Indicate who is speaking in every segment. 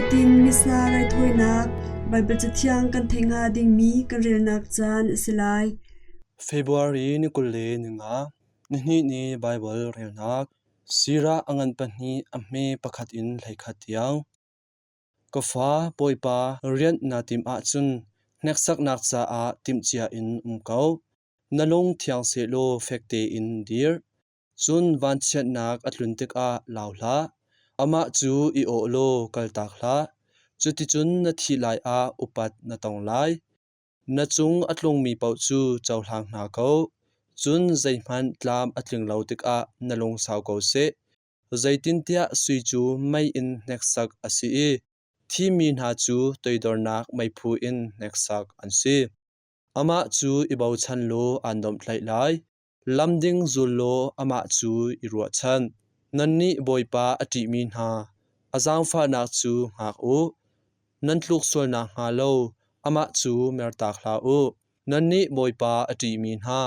Speaker 1: Nifatin Missa raithawinak Baibal Cathiang kan theih hnga dingmi kan relnak caan a si lai.
Speaker 2: February ni 25, nihnih ni Baibal relnak Sirah a ngan pahnih a hme pakhat in 11 tiang. Ka fa, Bawipa, rianh naa timh ahcun hneksaknak caah timhcia in um ko. Na lung thiang sehlaw fek tein dir. Cun vanchiatnak a tlun tikah lau hlah; amah cu i awh law kaltak hlah. Cuticun na thih lai ah upat na tong lai. Na cung a tlungmi paoh cu cohlang hna ko, cun zeihmanh tlam a tling lo tikah na lungsau ko seh. Zeitintiah sui cu mei in hneksak a si i thimi hna cu toidornak meiphu in hneksak an si. Amah cu i bochan law aan domhtlaih lai. Lam ding zul law amah cu i ruahchan. Nannih Bawipa a ṭihmi hna, a zaangfahnak cu hngak u. Nan tluk sual nakhnga lo amah cu mertak hlah u. Nannih Bawipa a ṭihmi hna,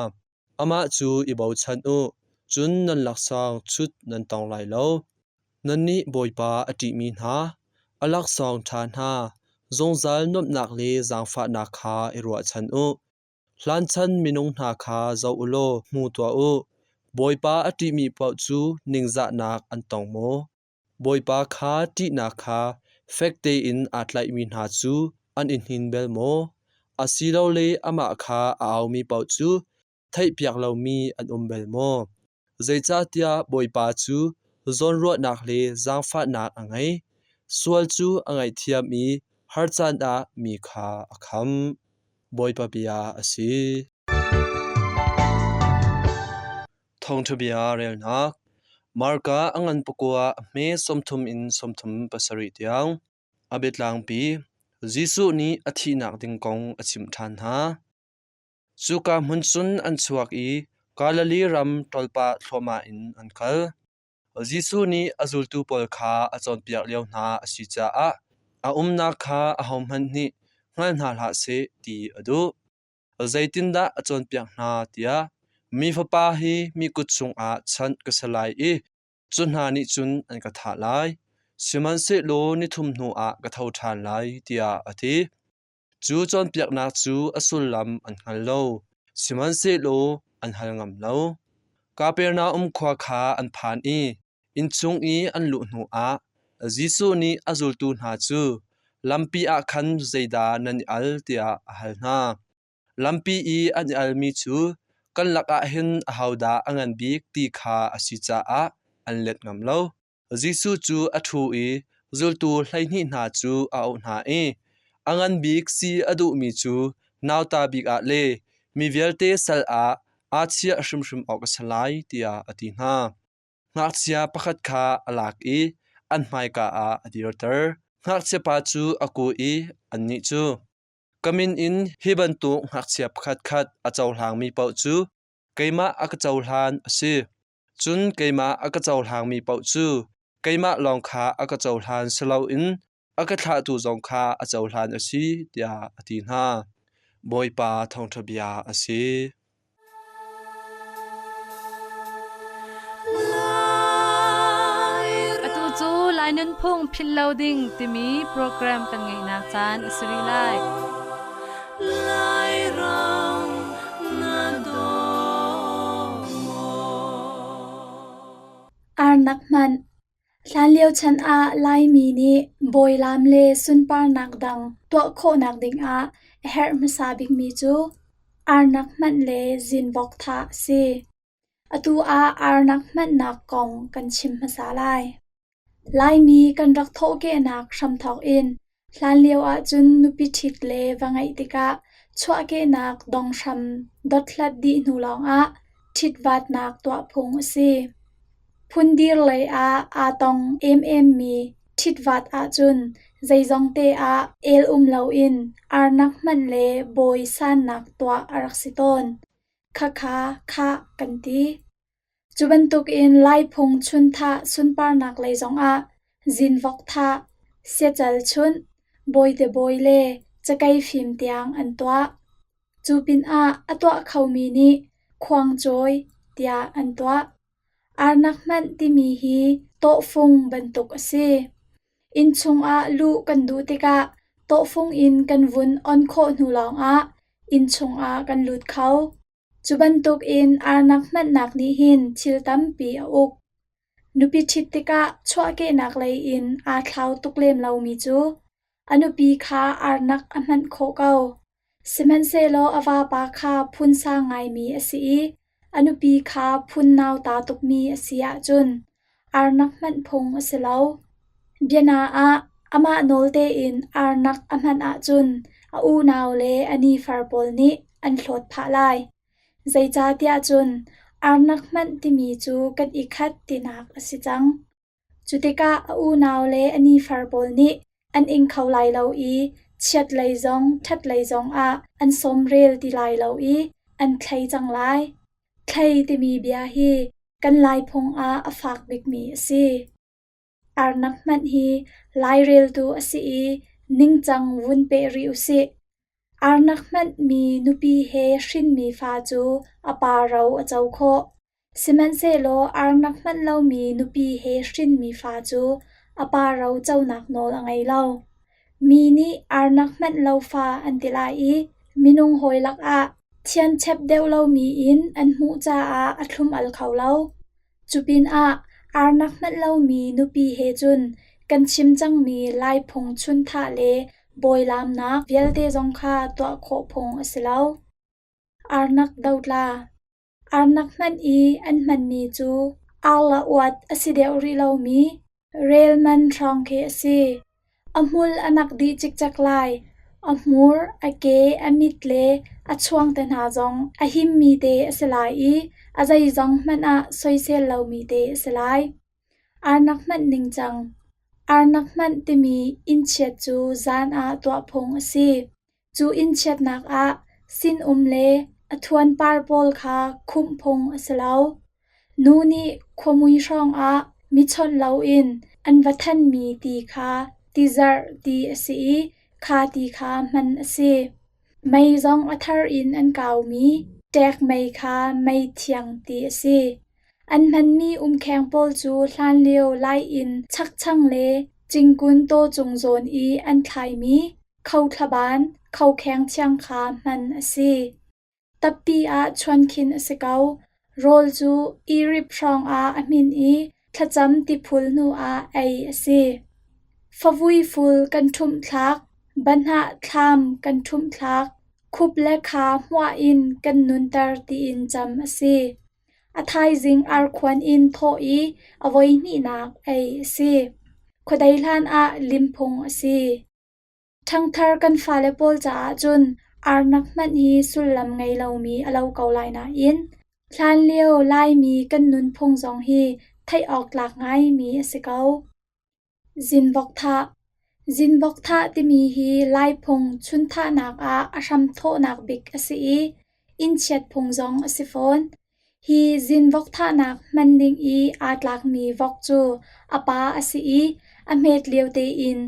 Speaker 2: amah cu i bochan u, cun nan laksawng chut nan tong lai lo. Nannih Bawipa a ṭihmi hna, a laksawng ṭha hna, zungzal nuamhnak le zaangfahnak kha i ruahchan u. Hlanchan minung hna kha zoh u law hmu tuah u. Bawipa a ṭihmi paoh cu ningzahnak an tong maw? Bawipa kha ṭihnak kha fek tein aa tlaihmi hna cu an i hnin bel maw? Asilole amah kha a aumi paoh cu theihpiak lomi an um bel maw? Zeicahtiah Bawipa cu zawnruahnak le zaangfahnak a ngei, sual cu a ngaihthiam i har caan ah mi kha a khamh. Bawipa bia a si. Thawngṭha bia relnak Marka a ngan pakua a hme 30 in 37 tiang. A biatlangpi Jesuh nih a thihnak ding kong a chimh ṭhan hna. Cuka hmun cun an chuak i Galilee ram ṭolpah thluahmah in an kal. Jesuh nih a zultu pawl kha a cawnpiak lio hna a si caah a umnak kha ahohmanh nih hngal hna hlah seh ti a duh. Zeitindah a cawnpiak hna tiah, Mi Fapa hi mi kut chungah chanh ka si lai i cu hna nih cun an ka thah lai. Sihmanhsehlaw nithum hnuah ka tho ṭhan lai, tiah a ti. Cu cawnpiaknak cu a sullam an hngal lo, sihmanhsehlaw an hal ngam lo. Kapernaum khua kha an phan i innchung i an luh hnuah Jesuh nih a zultu hna cu, Lampi ah khan zeidah nan i al? tiah a hal hna. Lampi i an i almi cu kan lakah hin ahodah a ngan bik ti kha a si caah an let ngam lo. Jesuh cu a ṭhu i zultu 12 hna cu a auh hna i a ngan bik si a duhmi cu nauta bik ah le mi vialte sal ah aa chiah hrimhrim awk a si lai tiah a ti hna. Ngakchia pakhat kha a lak i an hmaika ah a dirter. Ngakchiapa cu a kuh i annih cu, Ka min in hi bantuk ngakchia pakhatkhat a cohlangmi paoh cu keimah a ka cohlan a si. Cun keimah a ka cohlangmi paoh cu keimah lawng kha a ka cohlan si loin a ka thlahtu zong kha a cohlan a si, tiah a ti hna. Bawipa thawngṭha bia a si.
Speaker 3: Atu cu Lai Nunphung Philh Lo Ding timi program kan ngeihnak caan a si rih lai.
Speaker 4: Arnak hmanh Hlanlio chan ah Laimi nih bawilaam le sunparnak dang tuah khawhnak dingah a herh hmasa bikmi cu arnak hmanh le zinvok thah a si. Atu ah arnak hmanhnak kong kan chim hmasa lai. Laimi kan rak thawhkehnak hramthawk in hlanlio ahcun nupi ṭhit le va ngeih tikah chuahkehnak donghram dothlat dih hnu lawngah ṭhitvatnak tuah phung a si. Phundir lei ah aa tong ememmi ṭhitvat ahcun zeizongte ah el um loin arnak hmanh le bawi sannak tuah a rak si tawn. Khakha khah kan ti. Cu bantukin Laiphung chunthah sunparnak lei zongah zinvok thah, siacal chunh, bawite bawi le cakei fim tiang an tuah. Cu pinah a tuah khomi nih khuangcawi tiah an tuah. Arnak hmanh timi hi tawhfung bantuk a si. Inn chungah luh kan duh tikah tawhfung in kan vun on khawh hnu lawngah inn chungah kan lut kho. Cu bantukin arnak hmannak nih hin thil tampi a uk. Nupi ṭhit tikah chuahkehnak lei in aa thlau tuk lem lomi cu a nupi kha arnak a hmanh khawh ko. Sihmanhsehlaw a vapa kha phun sang ngaimi a si i a nupi kha phun nauta tukmi a si ahcun arnak hmanh phung a si lo. Biana ah, amah nawl tein arnak a hman ahcun a unau le a nifar pawl nih an hlawt phah lai. Zeicahtiah cun arnak hmanh timi cu kan i khat tinak a si cang. Cu tikah a unau le a nifar pawl nih an ing kho lai lo i chiatlei zong ṭhatlei zongah an sawmrel ti lai lo i an thlei cang lai. Thlei timi bia hi kan Laiphung ah a fak bikmi a si. Arnak hmanh hi laireltu a si i ningcang vun peh rih u sih. Arnak hmanh mi nupi he hrinmi fa cu a pa ro a co khawh. Sihmanhsehlaw arnak hmanh lomi nupi he hrinmi fa cu a pa ro conak nawl a ngei lo. Mi nih arnak hmanh lo fa an ti lai i minung hawi lakah thianchep deuh lomi in an hmuh caah a thlum-al kho lo. Cupinah arnak hmanh lomi nupi he cun kan chim cangmi Laiphung chunthah le bawilaamnak vialte zong kha tuah khawh phung a si lo. Arnak dotla Arnak hmanh i an hmanmi cu arla uat a si deuh rih lomi relman hrawng khi a si. A hmul a nak dih cikcek lai. A hmur, a ke, a mit le a chuang te hna zong a himmi te a si lai i a zeizong hmanh ah soisel lomi te a si lai. Arnak hmanh ningcang Arnak hmanh timi innchiat cu zan ah tuah phung a si. Cu innchiatnak ah sinum le a thuanpar pawl kha khumh phung a si lo. Nu nih khuamui hrawngah mi chawnh loin an va thanmi ti kha tizarh ti a si i kha ti kha hman a si. Mei zong a thar in an kaumi ṭek mei kha mei thiang ti a si. An hmanmi umkheng pawl cu hlanlio Lai inn chakchang le cingkun tawcung zawn i an thlaimi khothlaban, khokheng thiang kha hman a si. Tappi ah chuankhin a si ko. Rawl cu irip hrawngah a hmin i thlacam tiphul hnuah ei a si. Favui ful kan ṭhumh thlak, banhah thlam kan ṭhumh thlak, khup le kha hmuah in kan nunter tiin cam a si. A thaizing arkhuan in thawh i a voihnihnak ei a si. Khuadei hlan ah limphung a si. Ṭhangthar kan fale pawl caah cun arnak hmanh hi sullam ngei lomi a lo ko lai nain hlanlio Laimi kan nunphung zong hi theih awk tlak ngaimi a si ko. Zinvok thah Zinvok thah timi hi Laiphung chunthahnak ah a hramthawhnak bik a si i innchiat phung zong a si fawn. Hi zinvok thahnak hman ding i aa tlakmi vok cu a pa a si i a hmet lio tein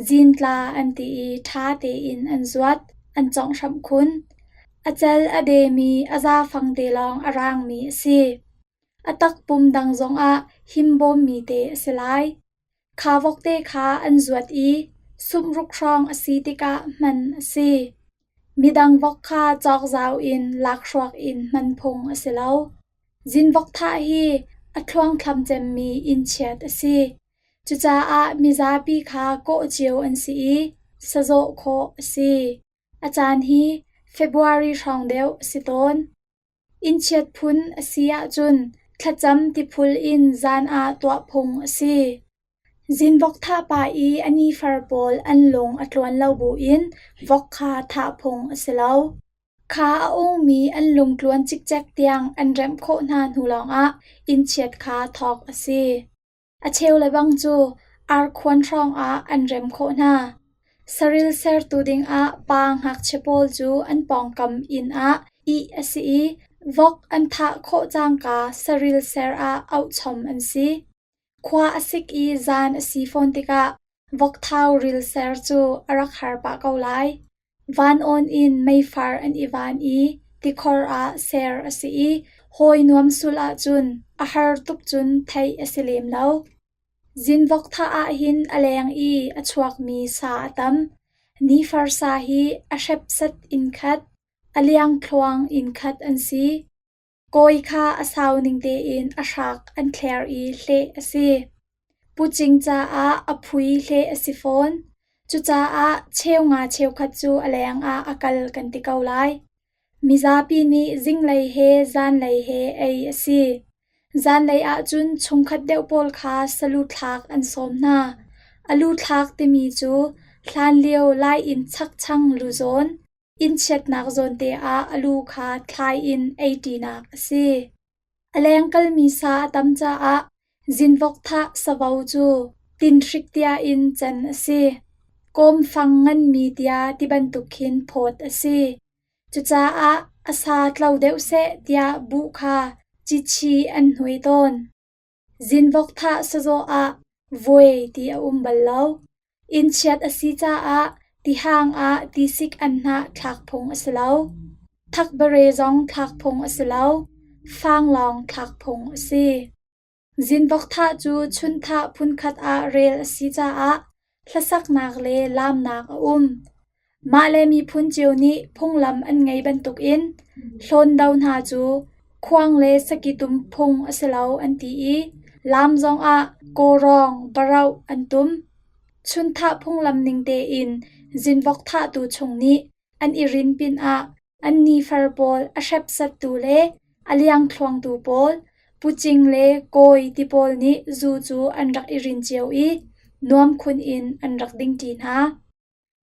Speaker 4: zintla an ti i ṭha tein an zuat, an conghhramh khun. A cal a demi a zaafang te lawng a raangmi a si. A takpum dang zongah himbawmmi te a si lai. Kha vokte kha an zuat i sumruk hrawng a si tikah hman a si. Midang vok kha cawkzau in lakhruak in hman phung a si lo. Zinvok thah hi a thluangthlam cemmi innchiat a si. Cucaah mizapi kha kawh cio an si i sazawh khawh a si. A caan hi February hrawng deuh a si tawn. Innchiat phun a si ahcun thlacam tiphul in zan ah tuah phung a si. Zinvok thah pah i a nifar pawl an lung a tluan lo buin vok kha thah phung a si lo. Kha a ungmi an lungtluan cikcek tiang an remh khawh hna hnu lawngah innchiat kha thawk a si. A cheu le bang cu arkhuan hrawngah an rem khawh hna. Saril sertu dingah pa ngakchia pawl cu an pawngkam inn ah ih a si i vok an thah khawh cangka saril ser ah auhchom an si. Khua a sik i zan a si fawn tikah vokthau ril ser cu a rak har pah ko lai. Van awn in meifar an i van i tikhor ah ser a si i hawi nuam sul ahcun a har tuk cun theih a si lem lo. Zinvok thah ahhin a leng i a chuakmi sa a tam. Nifar sa hi a hrepsat in khat, a liangthluang in khat an si. Kawi kha a sau ning tein a hrak an thler i hleh a si. Pucing caah a phui hleh a si fawn. Cucaah cheu nga cheukhat cu a leng ah a kal kan ti ko lai. Mizapi nih zinglei he zanlei he ei a si. Zanlei ahcun chungkhat deuh pawl kha salu thlak an sawm hna. A lu thlak timi cu hlanlio Lai inn chakchang lu zawn, inn chiatnak zawnte ah a lu kha thlai in ei ṭinak a si. A leng kalmi sa a tam caah zinvok thah savo cu tinhrik tia in can a si. Kawmfang nganmi tia ti bantuk khin phawt a si. Cucaah a sa tlo deuh seh tiah buh kha cichi an hnuai tawn. Zinvok thah sazawh ah vuai ti a um bal lo. Inn chiat a si caah tihang ah tisik anhnah thlak phung a si lo. Thakbare zong thlak phung a si lo. Fang lawng thlak phung a si. Zinvok thah cu chunthah phunkhat ah rel a si caah hlasaknak le laamnak a um. Mah le miphun cio nih phunglam an ngei bantukin hlawndo hna cu khuang le saki tum phung a si lo an ti i laam zongah kawrawng, baroh an tum. Chunthah phunglam ning tein zinvok thahtu chung nih an i rin pinah an nifar pawl a hrepsattu le a liangthluangtu pawl, pucing le kawi ti pawl nih zu cu an rak i rin cio i nuam khun in an rak dingṭi hna.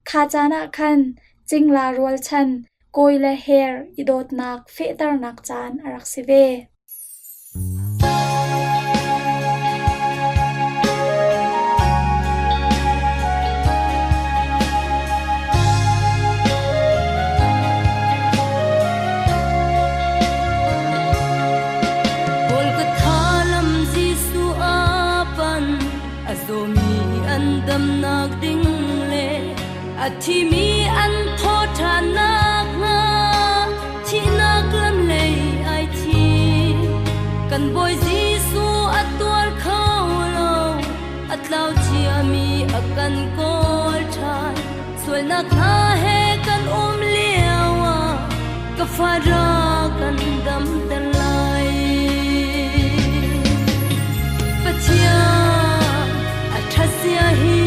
Speaker 4: Kha caan ah khan cingla rualchan kawi le her i dawtnak fehternak caan a rak si ve.
Speaker 5: Golgotha lam Jesuh a pan, a zawmi an damnak ding le a thimi an thawh ṭhannak hnga thihnak lam lei ai thim. Kan Bawi Jesuh a tuar kho lo, a tlau ciami a kan kawl ṭhan. Sualnak hna he kan um lio ah ka fa ra kan damter lai. Pathian a ṭhat zia hi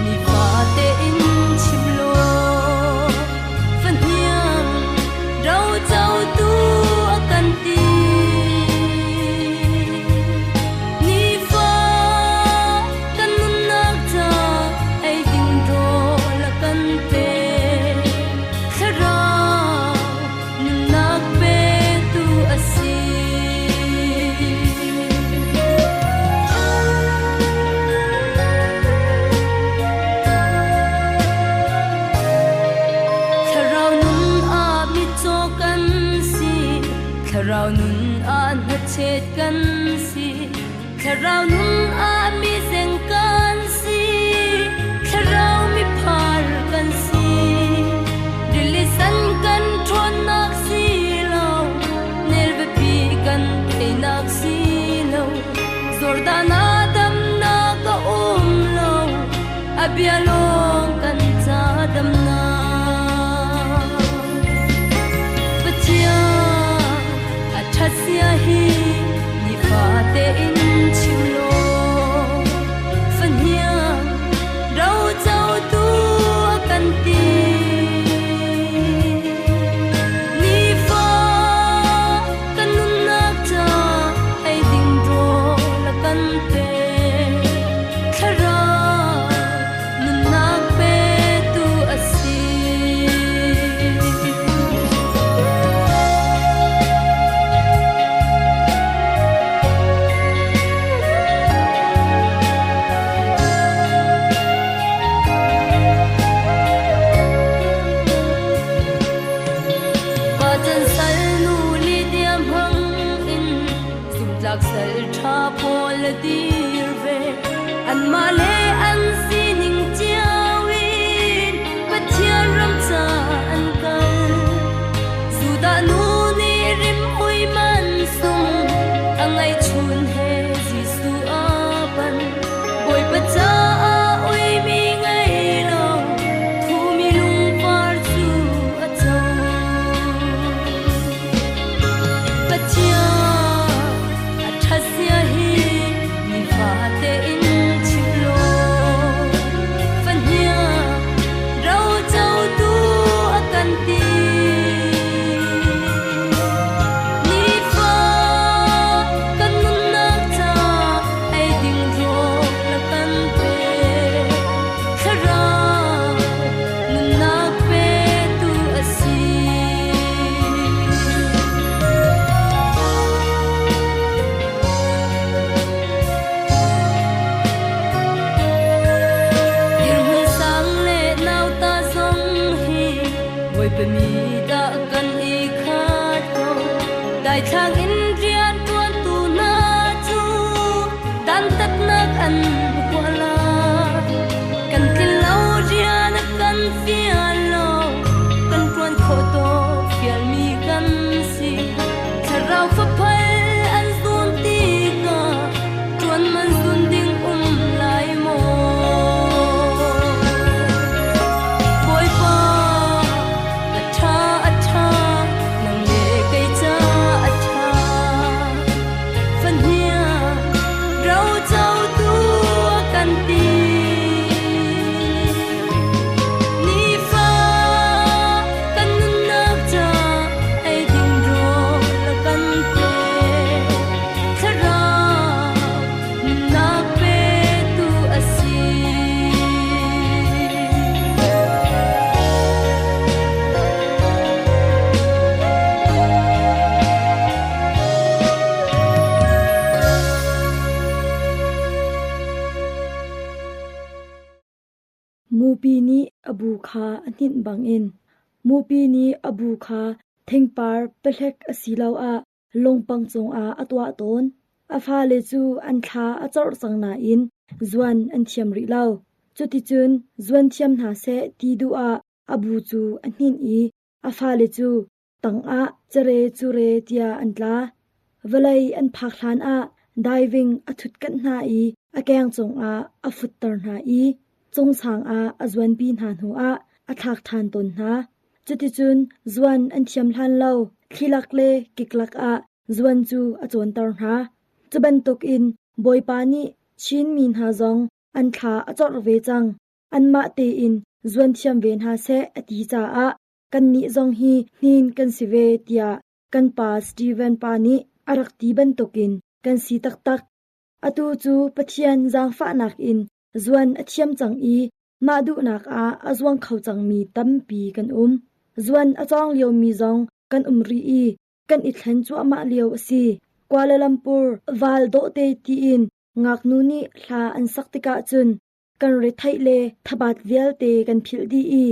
Speaker 5: nifate in chim law fahniang rocotu a kan ti. Nifa kan nunnak ca ei ding rawl a kan pek. Thlarau nunnak petu a si. Thlarau nun ah mitcaw kan si, Thlarau nun ah hnachet kan si, Thlarau nun ah mizeng kan si, Thlarau miphar kan si. Rili san kan ṭhawnnak si lo, nel biapi kan teinak si lo, Jordan ah damnak a um lo, a bia lawng kan ca damnak. Pathian a ṭhat zia hi nifate in chim law, fahniang rocotu a kan ti. Nifa kan nunnak ca ei ding rawl a kan pek. Thlarau nunnak petu a si. Pa can sal nu Lydia hmang in zumtlak sal ṭha pawl a dir ve. Anmah le an sining cio in Pathian ram ca an kal. Judah nu nih rimhmui man sung a ngaihchun he Jesuh a pan. Daithlang in rianṭuantu hna cu dantatnak an huah lai. Kan tlin lo rian a kan fial lo, kan ṭuan khawh tawk fialmi kan si. Thlarau faphal an zun tikah ṭuan man zun ding um lai maw? Bawipa, a ṭha a ṭha, nang le kei ca a ṭha. Fahniang rocotu a kan ti. Nifa kan nunnak ca ei ding rawl a kan pek. Thlarau nunnak petu a si.
Speaker 6: Mupi nih a bu kha a hninh bangin mupi nih a bu kha thingpar pahlek asiloah lungpang cungah a tuah tawn. A fale cu an thla a corh cang nain zuan an thiam rih lo. Cuticun zuan thiam hna seh ti duh ah a bu cu a hninh i a fale cu tangah cere cure tiah an tla. Vawlei an phak hlanah diving a ṭhutkanh hna i a keng cungah a futter hna i cungsang ah a zuanpi hna hnuah a thlak ṭhan tawn hna. Cuticun zuan an thiam hlan lo thlilak le kiklak ah zuan cu a cawnter hna. Cu bantukin Bawipa nih Chin mi hna zong an thla a corh ve cang. Anmah tein zuan thiam ve hna seh a ti caah kannih zong hi hnin kan si ve tiah kan pa Steven pa nih a rak ti bantukin kan si taktak. Atu cu Pathian zaangfahnak in zuan a thiam cang i mah duhnak ah a zuang kho cangmi tampi kan um. Zuan a cawng liomi zong kan um rih i kan i thlen cuahmah lio a si. Kuala Lumpur val dawhte tiin ngaknu nih hla an sak tikah cun kan retheih le thabat vialte kan philh dih i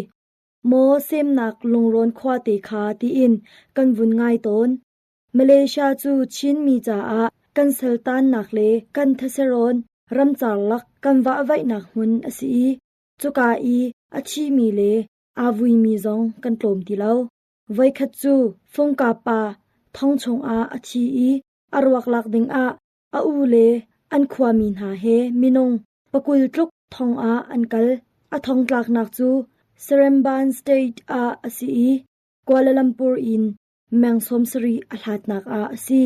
Speaker 6: maw semnak lungrawn khuate kha tiin kan vun ngai tawn. Malaysia cu Chinmi caah kan saltannak le kan theserawn ramcar lak kan vahvaihnak hmun a si i cuka i a thimi le aa vuimi zong kan tlawm ti lo. Voikhat cu Fungka pa thong chungah a thi i a ruak lak dingah a u le an khuami hna he minung pakul tluk thong ah an kal. A thongtlaknak cu Seremban State ah a si i Kuala Lumpur in meng 70 a hlatnak ah a si.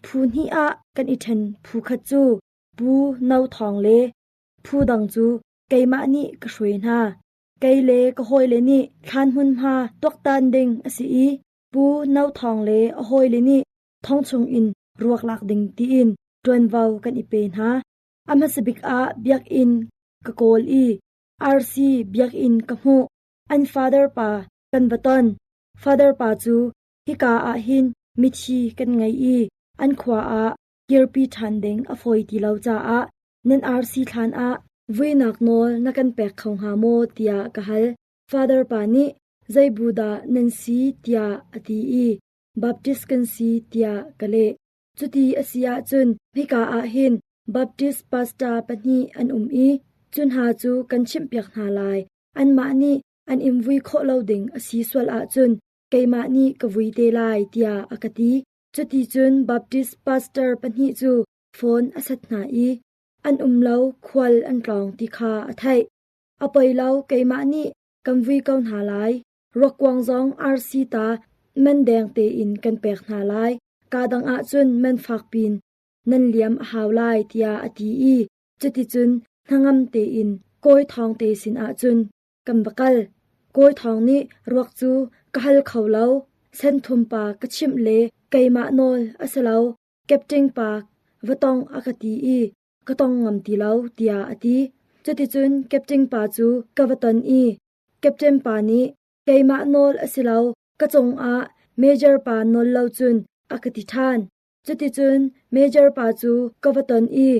Speaker 6: Phu hnih ah kan i ṭhen phu khat cu Pu No Thawng le phu dang cu keimah nih ka hruai hna. Kei le ka hawile nih thlan hmunhma tuaktan ding a si i Pu No Thawng le a hawile nih thong chungin ruak lak ding tiin ṭuanvo kan i pe hna. A hmasa bik ah biakinn ka kawl i RC biakinn ka hmuh. An father pa kan va ton. Father pa cu hika ah hin mithi kan ngei i an khua ah kirpi ṭhan ding a fawi ti lo caah nan RC thlan ah vuinak nawl na kan pek kho hnga maw tiah ka hal. Father pa nih zei bu dah nan si tiah a ti i Baptist kan si tiah ka leh. Cuti a si ahcun hika ah hin Baptist pastor pahnih an um i cu hna cu kan chimhpiak hna lai. Anmah nih an in vui khawh lo ding a si sual ahcun keimah nih ka vui te lai tiah a ka ti. Cuticun Baptist pastor pahnih cu phone a sat hna i an um lo khual an tlawng ti kha a theih. A poi lo keimah nih kan vui ko hna lai. Ruakkuang zong RC ta man deng tein kan pek hna lai. Kaa dang ahcun man fak pin nan liam a hau lai tiah a ti i cuticun hnangam tein Kawi Thawng te sinah cun kan va kal. Kawi Thawng nih ruak cu ka hal kho lo, senthum pa ka chimh le keimah nawl a si lo, Captain pa va tong a ka ti i ka tong ngam ti lo tiah a ti. Cuticun Captain pa cu ka va ton i Captain pa nih keimah nawl a si lo, ka cungah Major pa nawl lo cun a ka ti ṭhan. Cuticun Major pa cu ka va ton i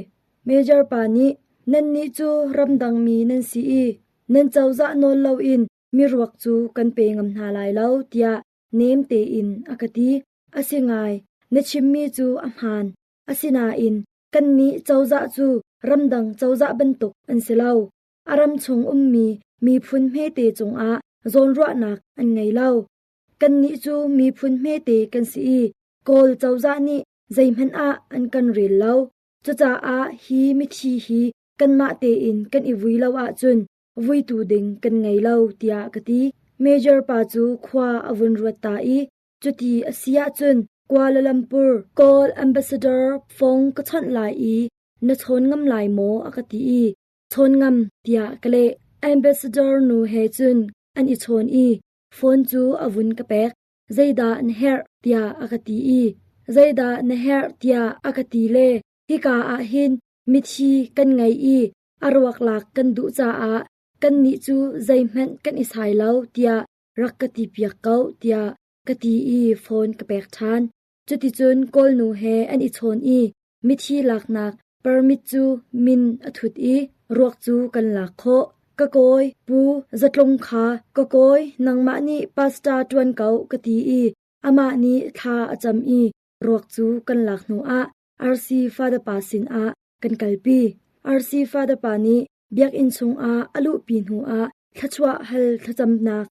Speaker 6: Major pa nih nannih cu ramdangmi nan si i nan cozah nawl loin miruak cu kan pe ngam hna lai lo tiah nem tein a ka ti. A si ngai, Na chimmi cu a hmaan. Asinain kannih cozah cu ramdang cozah bantuk an si lo. A ram chung ummi miphun hmete cungah zawnruahnak an ngei lo. Kannih cu miphun hmete kan si i Kawl cozah nih zeihmanh ah an kan rel lo. Cucaah hi mithi hi kanmah tein kan i vui lo ahcun vuitu ding kan ngei lo tiah ka ti. Major pa cu khua a vun ruat ta i cuti a si ahcun Kuala Lumpur Kawl Ambassador fong ka chawnh lai i na chawn ngam lai maw a ka ti i chawn ngam tiah ka leh. Ambassador nu he cun an i chawn i phone cu a vun ka pek. Zeidah na herh tiah a ka ti i zeidah na herh tiah a ka ti le hika ah hin mithi kan ngei i a ruak lak kan duh caah kannih cu zeihmanh kan i sai lo tiah rak ka ti piak ko tiah ka ti i phone ka pek ṭhan. Cuticun Kawlnu he an i chawn i mithi laknak permit cu min a thut i ruak cu kan lak khawh. Ka kawi Pu Zatlung kha ka kawi nangmah nih pastor ṭuan ko ka ti i amah nih thla a cam i ruak cu kan lak hnuah RC Father pa sinah kan kalpi. RC Father pa nih biakinn chungah a luhpi hnuah thluachuah hal thlacamnak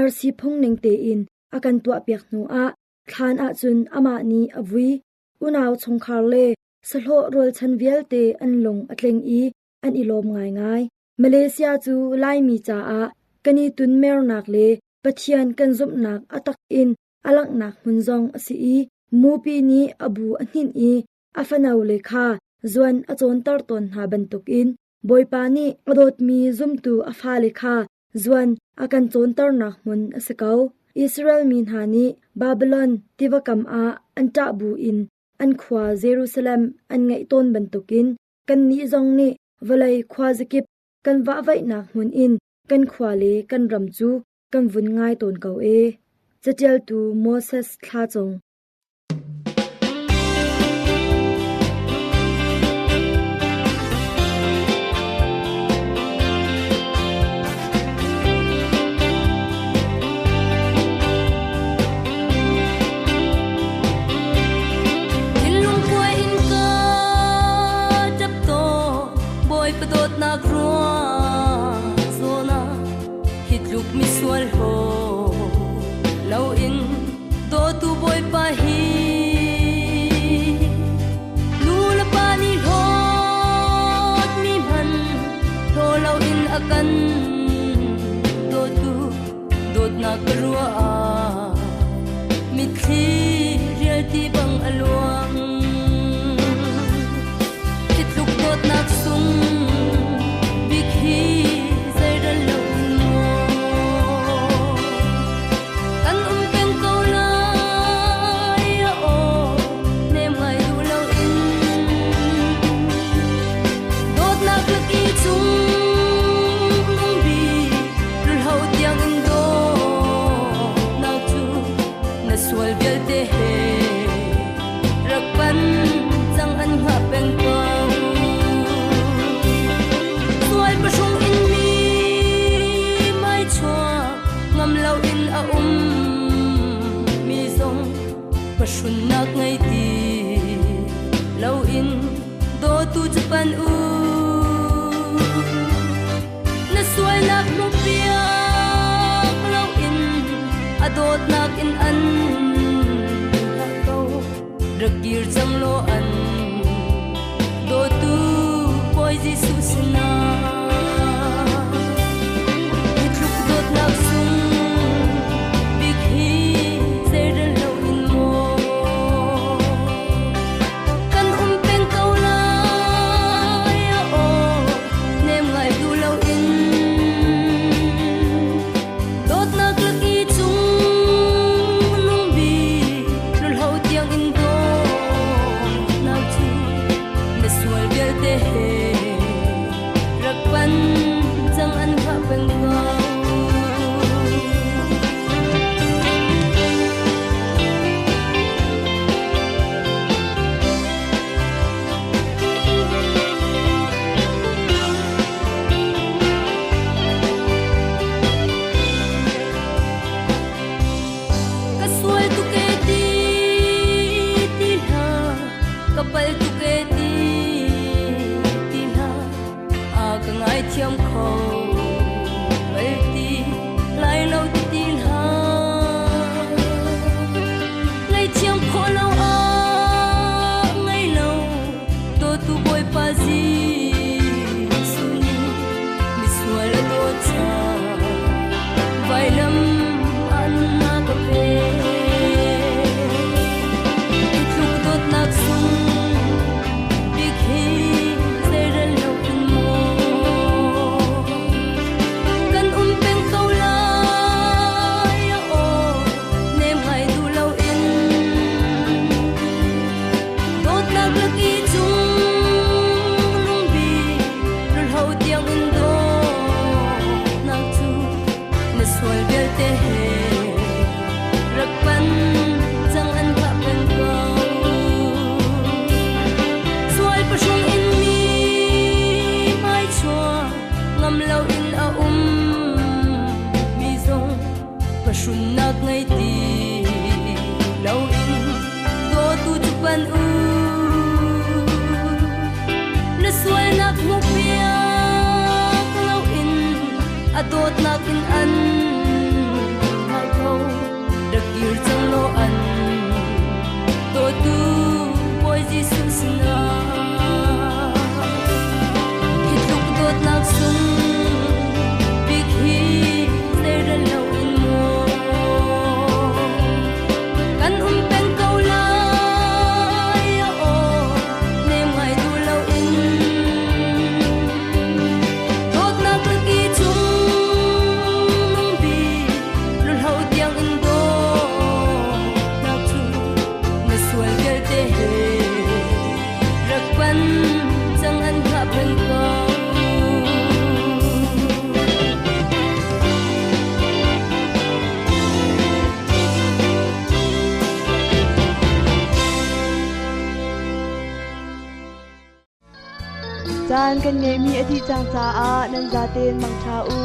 Speaker 6: RC phungning tein a kan tuahpiak hnuah thlan ahcun amah nih a vui. Unau chungkhar le sahlawh rualchan vialte an lung a tling i an i lawm ngaingai. Malaysia cu Laimi caah kan i tunmernak le Pathian kan zumhnak a tak in a langhnak hmun zong a si i mupi nih a bu a hninh i a fanole kha zuan a cawnter tawn hna bantukin Bawipa nih a dawtmi zumtu a fale kha zuan a kan cawnternak hmun a si ko. Israel mi hna nih Babilon tiva kam ah an ṭah buin an khua Jerusalem an ngaih tawn bantukin kannih zong nih vawlei khuazakip kan vahvaihnak hmun in kan khua le kan ram cu kan vun ngai tawn ko ee. Caṭialtu Moses Thla Cung.
Speaker 5: Thinlung kuai in ka ṭap tawn, Bawipa dawtnak ruang zawn ah hi tluk misual haw loin dawtu Bawipa hi nu le pa nih hlawtmi hmanh hlaw loin a kan dawtu dawtnak ka ruah ah mitthli rialti bang a luang. Hi tluk dawtnak sung bik hi zeirel lo in maw kan um peng ko lai aw nem ngai duh lo in dawtnak lak i chung lungbi rulho tiang in dawtnak cu na sual vialte he rak pan cang an hngah peng ko. Sual pahrung in mi mai chuak ngam lo in a um mi zong pahrunnak ngei ti lo in dawtu cu pan u. Na sualnak hmuhpiak lo in a dawtnak in an hngah ko. Rak kir cang law an dawtu Bawi Jesuh sinah. Hi tluk dawtnak sung bik hi zeirel lo in maw kan um peng ko lai aw nem ngai duh lo in dawtnak lak i cung nung bik lulho tiang in dawtnak cu na sual vialte he rak pan cang an hngah peng ko. Ka sual tuk e ti ti tuk e ti ti hlah a ka ngaithiam kho bal ti lai lo ti ti hlah Ngaihthiam khawh lo ah ngei lo dawtu Bawipa Jesuh nih misual a dawt caah vailam ah nunnak ka pek. Hi tluk dawtnak sung bik hi zeirel lo in maw kan um peng ko lai aw nem ngai duh loin dawtnak lak i cung lungbi lulho tiang in dawtnak cu na sual vialte he rak pan cang an hngah peng ko sual pahrung in mi hmai chuah ngam lo in a um mi zong pahrunnak ngei ti lo in dawtu cu pan u na sualnak hmu piak lo in a dawtnak in an hngah ko rak kir cang law an dawtu Bawi Jesuh sinah hi tluk dawtnak sung bik hi zeirel lo in maw kan um peng ko lai aw nem ngai duh lo in dawtnak laki cung nung bik lulho tiang in dawtnak cu na sual vialte he rak pan cang an hngah peng ko.
Speaker 1: Caan kan ngeihmi a dih cang caah nan zaten mangṭha u.